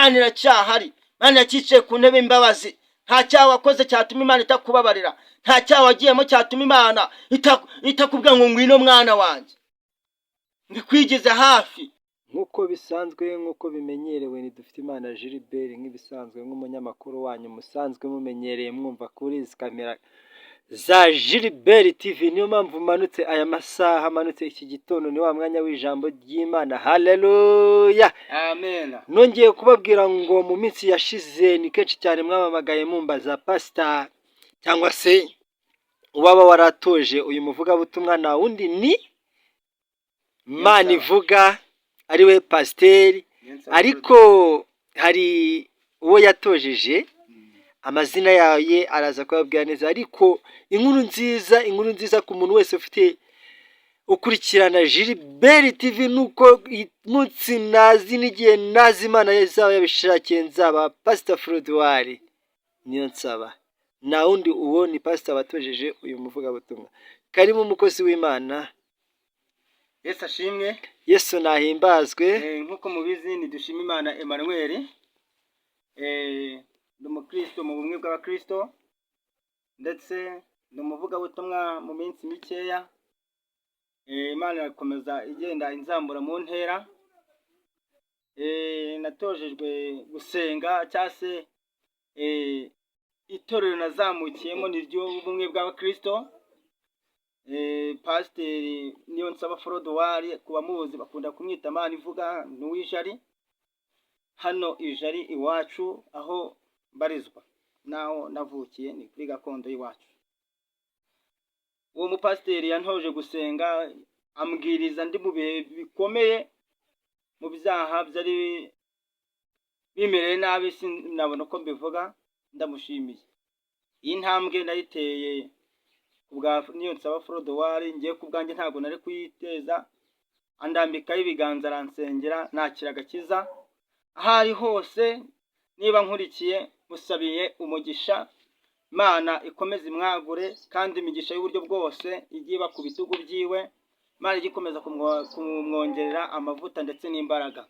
Imana iracyahari, Imana iracyicaye ku ntebe y'imbabazi. Nta cyaha wakoze cyatuma Imana itakubabarira, nta cyaha wagiyemo cyatuma Imana itakubwira ngo ngwino mwana wanjye, ngikwigize hafi. Nk'uko bisanzwe, nk'uko bimenyerewe, ni Dufite Imana Gilbert nk'ibisanzwe, nk'umunyamakuru wanyu musanzwe mumenyereye mwumva kuri izi kamera za Gilbert TV. Niyo mpamvu manutse aya masaha, manutse iki gitondo, ni wa mwanya w'ijambo ry'Imana. Haleluya! Amen. Nongeye kubabwira ngo mu minsi yashize ni kenshi cyane mwamamagaye mumbaza pasita cyangwa se uwaba waratoje uyu muvugabutumwa. Nta wundi, ni Manivuga, ariwe pasiteri, ariko hari uwo yatojeje, amazina yaye araza kubabwira neza. Ariko inkuru nziza, inkuru nziza ku muntu wese ufite ukurikirana Gilbert TV, nuko umunsi nazi n'igihe nazi Imana izaba yabishakiye nzaba Pasita Frodouard Niyonsaba. Nta wundi, uwo ni pasita watojeje uyu muvugabutumwa. Karibu, umukozi w'Imana. Yesu ashimwe. Yesu nahimbazwe. Nk'uko mubizi, ni Dushima Imana Emmanuel. Ndi umukristo mu bumwe bw'abakristo, ndetse ndi umuvugabutumwa mu minsi mikeya. Imana irakomeza igenda inzamura mu ntera. Natojejwe gusenga, cyangwa se itorero nazamukiyemo ni ryo bumwe bw'abakristo. Pasiteri Niyonsaba Frodouard, ku bamuzi bakunda kumwita Manivuga, ni uw'Ijari, hano Ijari iwacu aho mbarizwa naho navukiye, ni kuri gakondo y'iwacu. Uwo mupasiteri yantoje gusenga, ambwiriza ndi mu bihe bikomeye, mu byaha byari bimereye nabi, sinabona uko mbivuga. Ndamushimiye. Iyi ntambwe nayiteye kubwa Niyonsaba Frodouard. Ngiye ku bwanjye ntabwo nari kuyiteza. Andambikaho ibiganza, aransengera, nakira agakiza. Aho ari hose, niba nkurikiye, musabiye umugisha. Imana ikomeze imwagure, kandi imigisha y'uburyo bwose igiye iba ku bitugu byiwe. Imana ijye ikomeza kumwongerera amavuta ndetse n'imbaraga.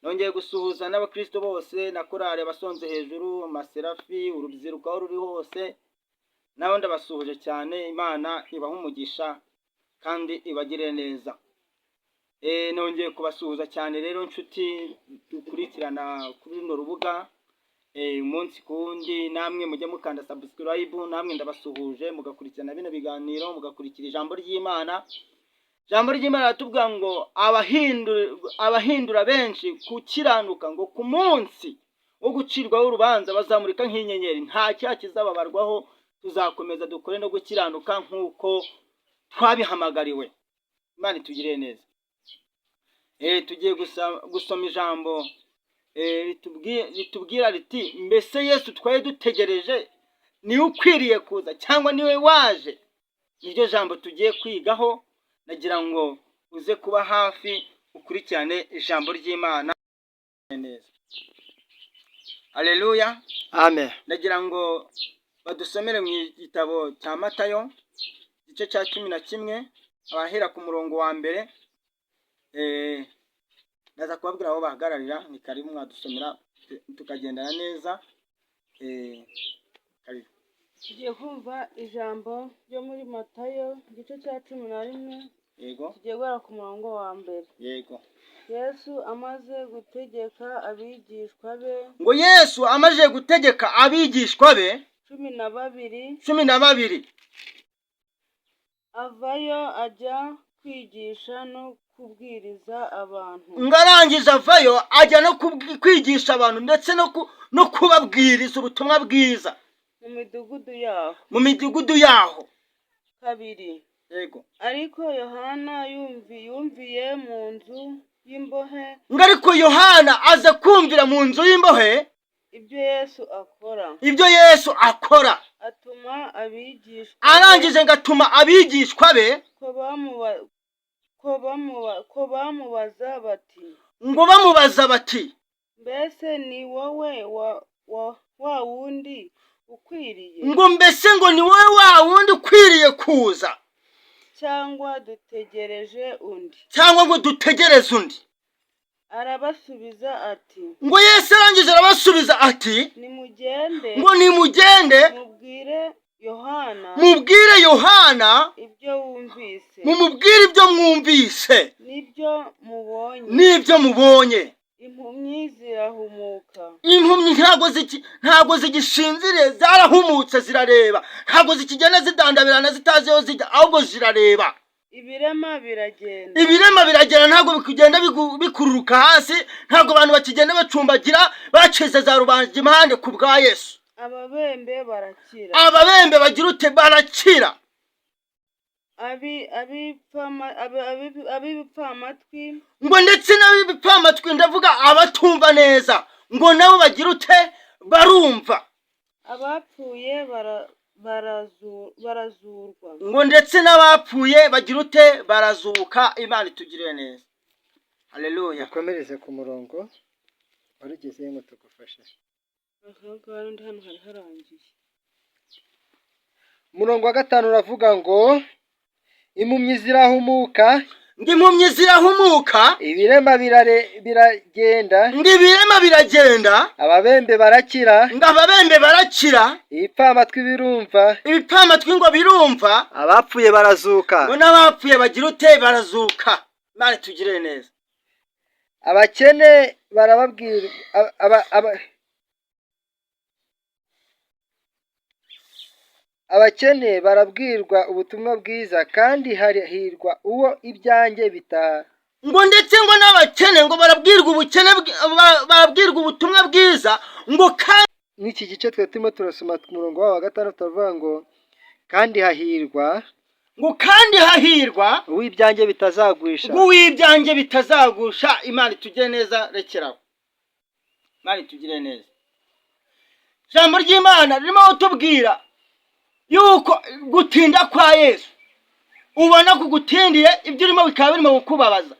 Nongeye gusuhuza n'abakristo bose na korali abasonze hejuru, amaserafi, urubyiruko aho ruri hose, nabo ndabasuhuje cyane. Imana ibahe umugisha kandi ibagirire neza. Nongeye kubasuhuza cyane rero, nshuti dukurikirana kuri runo rubuga umunsi ku wundi, namwe mujye mukanda subscribe, namwe ndabasuhuje, mugakurikirana bino biganiro, mugakurikira ijambo ry'Imana. Ijambo ry'Imana riratubwira ngo abahindura benshi gukiranuka, ngo ku munsi wo gucirwaho urubanza bazamurika nk'inyenyeri, nta cyaha kizababarwaho. Tuzakomeza dukore no gukiranuka nk'uko twabihamagariwe. Imana itugirire neza. Tugiye gusoma ijambo ritubwira riti: mbese Yesu twari dutegereje niwe ukwiriye kuza cyangwa niwe waje? Niryo jambo tugiye kwigaho. Nagira ngo uze kuba hafi ukurikirane ijambo ry'Imana neza. Haleluya! Amen. Ndagira ngo badusomere mu gitabo cya Matayo, igice cya 11, abahera ku murongo wa mbere. Ndaza kubabwira aho bahagararira. Ni karibu, mwadusomera tukagendana neza. Karibu. Tugiye kumva ijambo ryo muri Matayo, igice cya 11. Yego. Tugiye guhera ku murongo wa mbere. Yego. Yesu amaze gutegeka abigishwa be, Ngo Yesu amaze gutegeka abigishwa be 12, 12, avayo ajya kwigisha no kubwiriza abantu. Ngo arangije avayo ajya no kwigisha abantu ndetse no kubabwiriza ubutumwa bwiza mu midugudu yaho. Mu midugudu yaho. Kabiri. Yego. Ariko Yohana yumviye mu nzu y'imbohe Ngo ariko Yohana aza kumvira mu nzu y'imbohe ibyo Yesu akora. Ibyo Yesu akora. Atuma abigishwa be Arangije ngo atuma abigishwa be ko bamubaza bati: Ngo bamubaza bati: Mbese ni wowe wa wundi ukwiriye, Ngo mbese ngo ni wowe wa wundi ukwiriye kuza, cyangwa dutegereje undi? Cyangwa ngo dutegereze undi? Arabasubiza ati: Ngo Yesu arangije arabasubiza ati: "Nimugende Ngo nimugende mubwire Yohana mubwire Yohana ibyo wumvise mumubwire ibyo mwumvise n'ibyo mubonye: n'ibyo mubonye. Impumyi zirahumuka, Impumyi ntabwo zigishinziriye, zarahumutse, zirareba. Ntabwo zikigenda zidandabirana zitazi aho zijya, ahubwo zirareba. Ibirema biragenda, Ibirema biragenda, ntabwo bikugenda bikururuka hasi. Ntabwo abantu bakigenda bacumbagira bacize za rubanda impande ku bwa Yesu. Ababembe barakira, Ababembe bagira ute? Barakira. Ab'ibipfamatwi Ngo ndetse n'ab'ibipfamatwi, ndavuga abatumva neza, ngo nabo bagira ute? Barumva. Abapfuye barazurwa. Ngo ndetse n'abapfuye bagira ute? Barazuka. Imana itugirire neza, haleluya. Ukomereze ku murongo wari ugezeyo ngo tugufashe. Aha ngaha n'undi hano hari harangiye. Umurongo wa 5 uravuga ngo: "Impumyi zirahumuka, Ngo impumyi zirahumuka, ibirema biragenda, ngo ibirema biragenda, ababembe barakira, ngo ababembe barakira, ibipfamatwi birumva, ibipfamatwi ngo birumva, abapfuye barazuka." Ngo n'abapfuye bagira ute? Barazuka. Imana itugirire neza. Abakene barababwira abakene barabwirwa ubutumwa bwiza, kandi hahirwa uwo ibyanjye bita Ngo ndetse ngo n'abakene ngo barabwirwa barabwirwa ubutumwa bwiza, ngo kandi N'iki gice twe turimo turasoma ku murongo wawo wa 6 turavuga ngo: "Kandi hahirwa Ngo kandi hahirwa uw'ibyanjye bitazagwisha." Ngo uw'ibyanjye bitazagusha. Imana itugire neza. Rekeraho, Imana itugire neza. Ijambo ry'Imana ririmo kutubwira yuko gutinda kwa Yesu ubona kugutindiye, ibyo urimo bikaba birimo kukubabaza,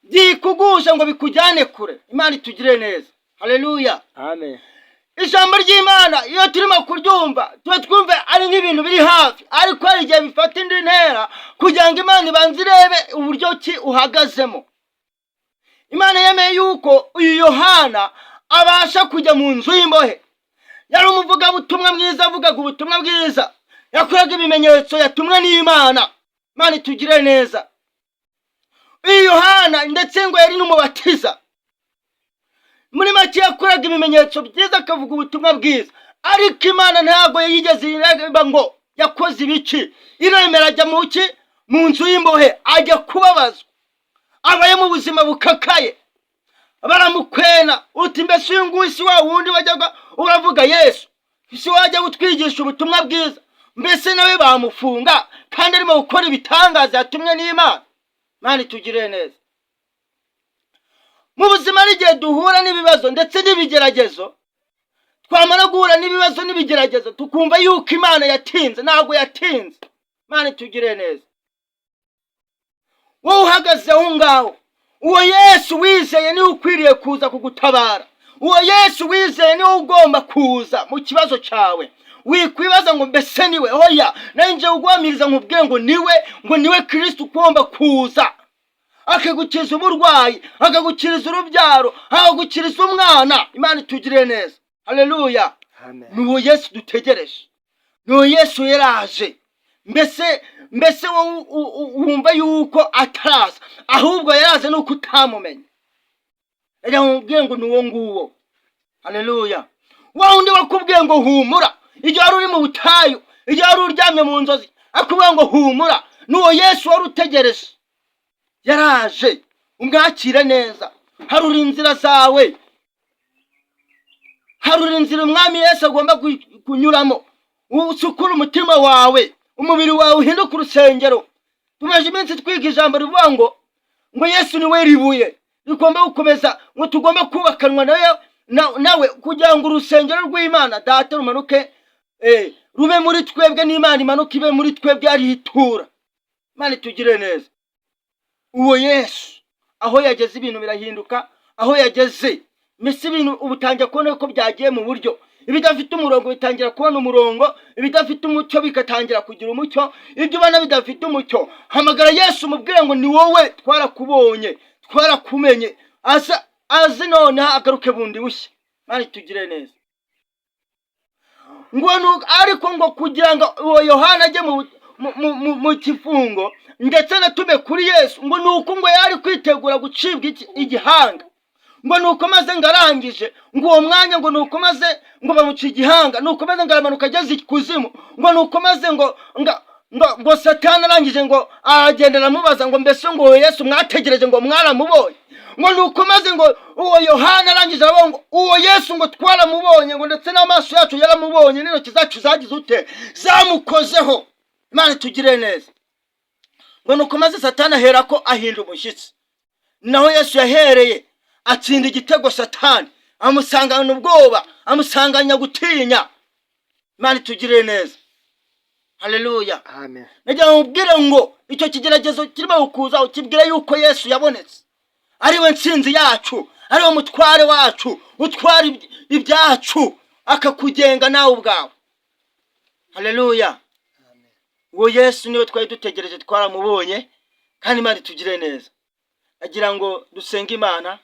byikugusha ngo bikujyane kure. Imana itugire neza, haleluya. Amen. Ijambo ry'Imana iyo turimo kuryumva tuba twumva ari nk'ibintu biri hafi, ariko hari igihe bifata indi ntera kugira ngo Imana ibanze irebe uburyo ki uhagazemo. Imana yemeye yuko uyu Yohana abasha kujya mu nzu y'imbohe. Yari umuvugabutumwa mwiza, avugaga ubutumwa bwiza, yakoraga ibimenyetso yatumwe n'Imana. Imana itugire neza. Uyu Yohana ndetse ngo yari n'umubatiza. Muri make yakoraga ibimenyetso byiza, akavuga ubutumwa bwiza, ariko Imana ntabwo yigeze ireba ngo yakoze ibiki, iremera ajya mu ki? Mu nzu y'imbohe, ajya kubabazwa, abaye mu buzima bukakaye, baramukwena uti: "Mbese uyu nguyu si wa wundi wajyaga uravuga Yesu? Si wajya gutwigisha ubutumwa bwiza? Mbese nawe bamufunga kandi arimo gukora ibitangaza yatumwe n'Imana?" Imana itugirire neza. Mu buzima hari igihe duhura n'ibibazo ndetse n'ibigeragezo. Twamara guhura n'ibibazo n'ibigeragezo tukumva yuko Imana yatinze. Ntabwo yatinze. Imana itugirire neza. Wowe uhagaze aho ngaho, uwo Yesu wizeye niwe ukwiriye kuza kugutabara. Uwo Yesu wizeye niwe ugomba kuza mu kibazo cyawe. Wikwibaza ngo mbese niwe? Hoya, nanjye uguhamiriza nkubwire ngo niwe, ngo niwe Kirisito ugomba kuza akagukiza uburwayi, akagukiriza urubyaro, akagukiriza umwana. Imana itugirire neza, haleluya. Amen. Ni uwo Yesu dutegereje, ni uwo Yesu yaraje. Mbese wowe wumva yuko ataraza? Ahubwo yaraze, nuko utamumenya. Reka nkubwire ngo ni uwo nguwo, haleluya. Wa wundi wakubwiye ngo humura igihe wari uri mu butayu, igihe wari uryamye mu nzozi, akubwira ngo humura, ni uwo Yesu wari utegereje. Yaraje, umwakire neza. Harura inzira zawe, harura inzira Umwami Yesu agomba kunyuramo. Usukure umutima wawe, umubiri wawe uhinduke urusengero. Tumaze iminsi twiga ijambo rivuga ngo Yesu ni we ribuye rigomba gukomeza, ngo tugomba kubakanwa nawe nawe kugira ngo urusengero rw'Imana Data rumanuke, rube muri twebwe, n'Imana imanuke ibe muri twebwe, ariho itura. Imana itugire neza. Uwo Yesu aho yageze ibintu birahinduka. Aho yageze mbese ibintu ubu utangira kubona ko byagiye mu buryo. Ibidafite umurongo bitangira kubona umurongo, ibidafite umucyo bigatangira kugira umucyo. Ibyo ubona bidafite umucyo, hamagara Yesu umubwire ngo ni wowe, twarakubonye, twarakumenye. Aza aze noneho agaruke bundi bushya. Imana itugire neza. Ngo ariko ngo kugira ngo uwo Yohana ajye mu kifungo ndetse anatume kuri Yesu, ngo ni uko ngo yari kwitegura gucibwa igihanga. Ngo ni uko maze ngo arangije ngo uwo mwanya, ngo ni uko maze ngo bamuca igihanga, ni uko maze ngo aramanuka ageze ikuzimu. Ngo ni uko maze ngo Satani arangije ngo aragenda aramubaza ngo: "Mbese ngo uwo Yesu mwategereje ngo mwaramubonye?" Ngo ni uko maze ngo uwo Yohana arangije aravuga ngo: "Uwo Yesu ngo twaramubonye," ngo ndetse n'amaso yacu yaramubonye, n'intoki zacu zagize ute? Zamukozeho. Imana itugire neza. Ngo ni uko maze Satani ahera ko ahinda umushyitsi. Naho Yesu yahereye atsinda igitego Satani, amusangana ubwoba, amusanganya gutinya. Imana itugirire neza, haleluya. Amen. Nagira ngo mubwire ngo icyo kigeragezo kirimo kuza, ukibwire yuko Yesu yabonetse, ari we ntsinzi yacu, ari we mutware wacu, utwara ibyacu, akakugenga nawe ubwawe. Haleluya. Uwo Yesu niwe twari dutegereje, twaramubonye, kandi Imana itugire neza. Agira ngo dusenge Imana.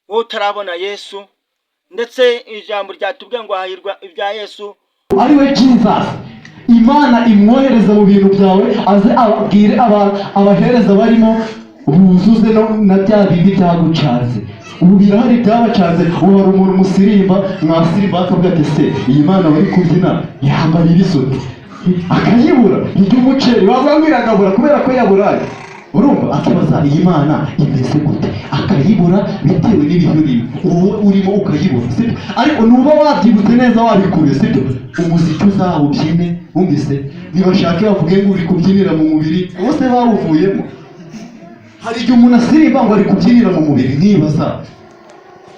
Wowe utarabona Yesu, ndetse ijambo ryatubwiye ngo hahirwa ibya Yesu. Ari we Jesus, Imana imwohereza mu bintu byawe, aze ababwire abahereza barimo buzuze no na bya bindi byagucanze. Ubu birahari byabacanze. Ubu hari umuntu musirimba, mwasirimba akavuga ati: "Se iyi mana bari kubyina yambaye ibisuti?" Akayibura. Iry'umuceri wavuga ngo iragabura kubera ko yaburaye. Urumva akibaza iyi mana imeze gute, akayibura bitewe n'ibihe urimo, wowe urimo ukayibura, sibyo? Ariko nuba wabyibutse neza, wabikuye, sibyo? Umuziki uzawubyine. Wumvise nibashake bavuge ngo uri kubyinira mu mubiri, bose bawuvuyemo. Hari igihe umuntu asirimba ngo ari kubyinira mu mubiri, nkibaza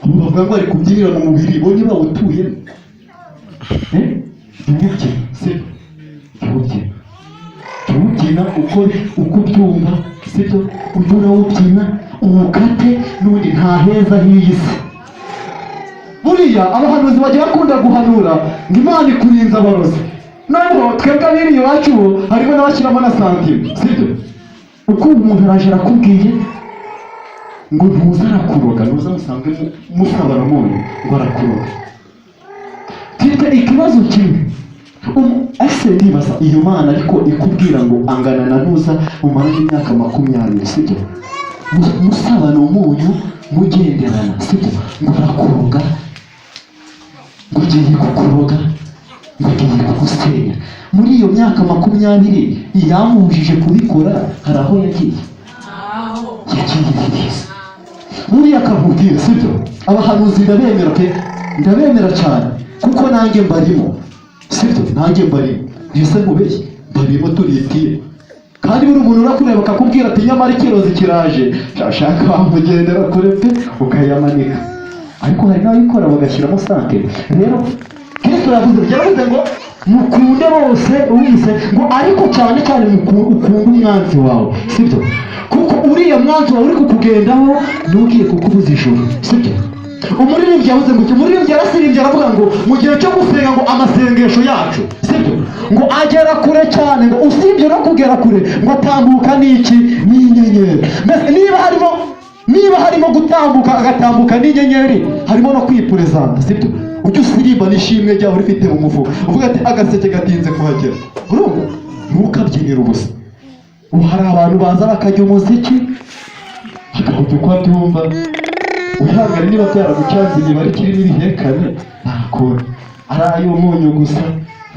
abo bavuga ngo ari kubyinira mu mubiri bo ntibawutuyemo. Eh? Ntiwubyina, sibyo? Ntiwubyina, ntiwubyina uko ubyumva, sibyo? Ujye urawubyina uwukate, n'ubundi nta heza h'iyi si. Buriya abahanuzi bajya bakunda guhanura ngo Imana ikurinze abarozi. Noneho twebwe abiri iwacu bo harimo n'abashyiramo na santime, sibyo? Uko umuntu araje arakubwiye ngo ntuza arakuroga, ntuza musange musabana umunyu ngo arakuroga. Mfite ikibazo kimwe. Ese ndibaza iyo mana ariko ikubwira ngo angana na ntuza mumaranye imyaka 20, sibyo? Musabana umunyu, mugenderana, sibyo? Ngo arakuroga, ngo ugiye kukuroga, ngo ugiye kugusenya. Muri iyo myaka 20 iyamubujije kubikora, hari aho yagiye? Yagiye heza. Buriya akakubwira, sibyo? Abahanuzi ndabemera pe, ndabemera cyane, kuko nanjye mbarimo, sibyo? Nanjye mbarimo, ntese mubeshye, mbarimo, turitiye. Kandi buri muntu urakureba akakubwira ati: "Nyamara ikirozi kiraje," shaka wamugendera kure pe, ukayamanika. Ariko hari n'ababikora bagashyiramo santime. Rero Kristo yaravuze ngo mukunde bose, wise ngo ariko cyane cyane ukunde umwanzi wawe, sibyo? Kuko uriya mwanzi wawe uri kukugendaho ntugiye kukubuza ijuru, sibyo? Umuririmbyi yavuze ngo iki? Umuririmbyi yarasirimbye aravuga ngo mu gihe cyo gusenga, ngo amasengesho yacu, sibyo, ngo agera kure cyane, ngo usibye no kugera kure, ngo atambuka n'iki? N'inyenyeri. Mbese niba harimo gutambuka, agatambuka n'inyenyeri, harimo no kwipurezanta, sibyo? Ujye usirimba n'ishimwe ryawe rifite mu mufuka, uvuga ati: "Agaseke gatinze kuhagera." Urumva, ntukabyinire ubusa. Ubu hari abantu baza bakajya umuziki bakawujya uko abyumva. Wihangane, niba byaragucanze, imibare ikirimo ibihekane, nta kuntu ari ay'umunyu gusa,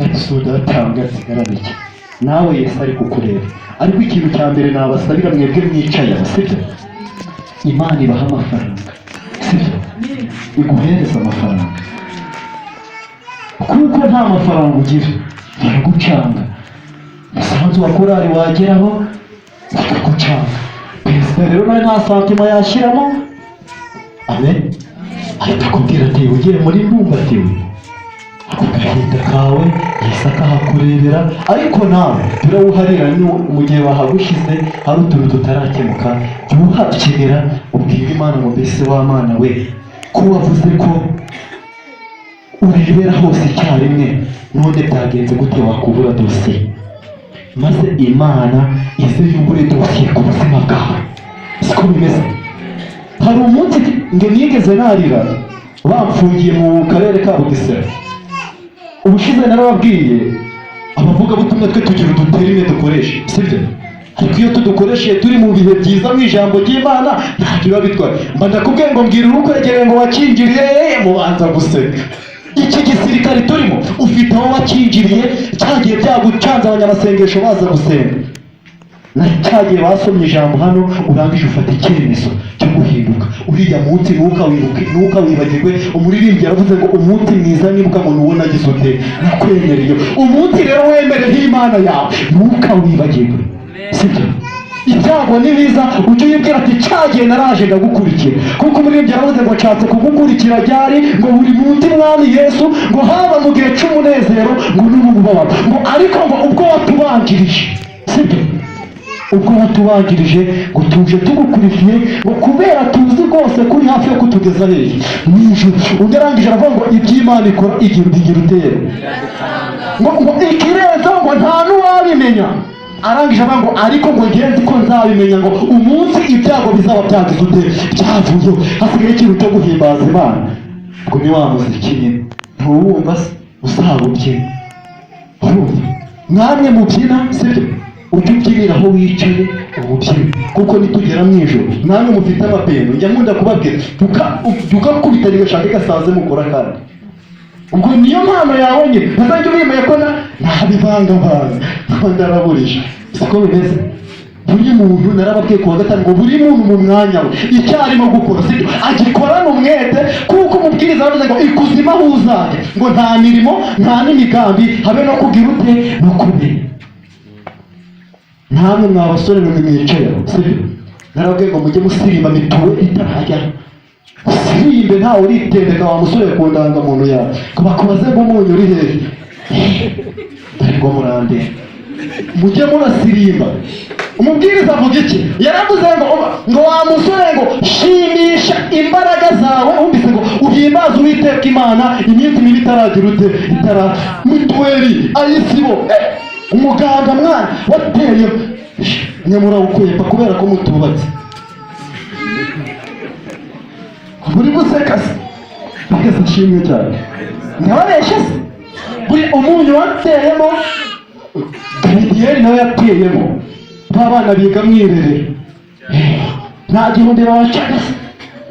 ariko udatanga asigarana iki? Nawe Yesu ari kukureba. Ariko ikintu cya mbere nabasabira mwebwe mwicaye aho, sibyo? Imana ibaha amafaranga, sibyo? Iguhereza amafaranga, kuko nta mafaranga ugira biragucanga. Umusanzu wa korari wageraho bikagucanga. Perezida rero nawe nta santima yashyiramo. Amen. Ahita akubwira ati: "Ugiye muri mbumbatiwe." Ako gahinda kawe Yesu akahakurebera. Ariko nawe turawuharira mu gihe bahagushyize hari utuntu tutarakemuka, jya uhabyinira, ubwire Imana ngo: "Mbese wa Mana we, ko wavuze ko urebera hose icyarimwe, none byagenze gute wakubura dosiye?" Maze Imana ize yubure dosiye ku buzima bwawe. Siko bimeze? Hari umunsi nge nigeze narira bamfungiye mu karere ka Bugesera. Ubushize narababwiye, abavugabutumwa twe tugira uduterime dukoresha, sibyo? Ariko iyo tudukoresheje turi mu bihe byiza mu ijambo ry'Imana, ntacyo biba bitwaye. Mba ndakubwiye ngo mbwira urukwegereye ngo wakinjiriye, mubanza guseka. Iki gisirikare turimo, ufite aho wakinjiriye cyagiye byagucanze, abanyamasengesho baza gusenga, na cyagiye basomye ijambo hano, urangije ufata icyemezo cyo guhinduka. Uriya munsi ntukawibuke, ntukawibagirwe. Umuririmbyi yaravuze ngo umunsi mwiza nibuka ngo nuwo nagize ute? Nakwemereye. Umunsi rero wemereho Imana yawe, ntukawibagirwe, sibyo? Ibyago nibiza, ujye wibwira ati cyagiye naraje ndagukurikira, kuko umuririmbyi yaravuze ngo nshatse kugukurikira ryari? Ngo buri munsi, Mwami Yesu, ngo haba mu gihe cy'umunezero, ngo no mu mubabaro, ngo ariko ngo ubwo watubanjirije, sibyo? Ubwo watubanjirije, ngo tuje tugukurikiye, ngo kubera tuzi rwose ko uri hafi yo kutugeza hehe? Mu ijuru. Undi arangije aravuga ngo iby'Imana ikora igira igira utera ngo ikirenzeho, ngo nta n'uwabimenya. Arangije avuga ngo ariko ngo ngenzi ko nzabimenya, ngo umunsi ibyago bizaba byagize ute? Byavuyeho, hasigaye ikintu cyo guhimbaza Imana. Ngo ni wa muziki nyine ntuwumva se? Uzaba ubyina, urumva mwamwe mubyina, sibyo? Ujye ubyinira aho wicaye ububyina, kuko nitugera mu ijoro, namwe mufite amapendo, njya nkunda kubabwira, ugakubita gashaka gasaze mukora, kandi ubwo niyo mpano yawe nyine ntazajya ubimenya ko ntabivangavanga, ndaraburije, siko bimeze. Buri muntu, narababwiye kuwa gatanu ngo buri muntu mu mwanya we icyo arimo gukora, sibyo, agikorana umwete, kuko umubwiriza aravuze ngo ikuzimu aho uzajya ngo nta mirimo, nta n'imigambi, habe no kugira ute? No kumenya. Namwe mwa basore mwe mwicaye aho, sibyo, narababwiye ngo mujye musirimba mituwe itarajya, usirimbe ntawe uritendeka. Wa musore, ku ndangamuntu yawe, ngo bakubaze ngo umunyu uri hehe? Dore ngo murandeba, mujye murasirimba. Umubwiriza avuga iki? Yaravuze ngo wa musore, ngo shimisha imbaraga zawe, wumvise, ngo uhimbaze Uwiteka Imana iminsi mibi itaragira ute? Itara mituweli ayisibo, umuganga mwana wateye mwe murawukwepa kubera ko mutubatse. Muri guseka se? Mwese nshimwe cyane, ndababeshye se? Buri umunyu wateyemo, garidiyeri nawe yateyemo, ba bana biga mu irerero, nta gihumbi babacaga se?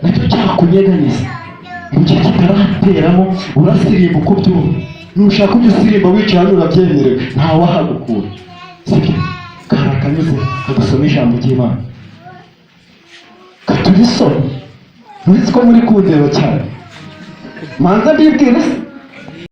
Nacyo cyakunyeganyeza. Mu gihe kitarateramo, urasirimba uko byumva. Nushaka ujya usirimba wicaye hano, urabyemerewe, ntawahagukura, sibyo? Kari akanyuze kadusoma ijambo ry'Imana, katurisome. Uretse ko muri kundeba cyane, manza mbibwire se?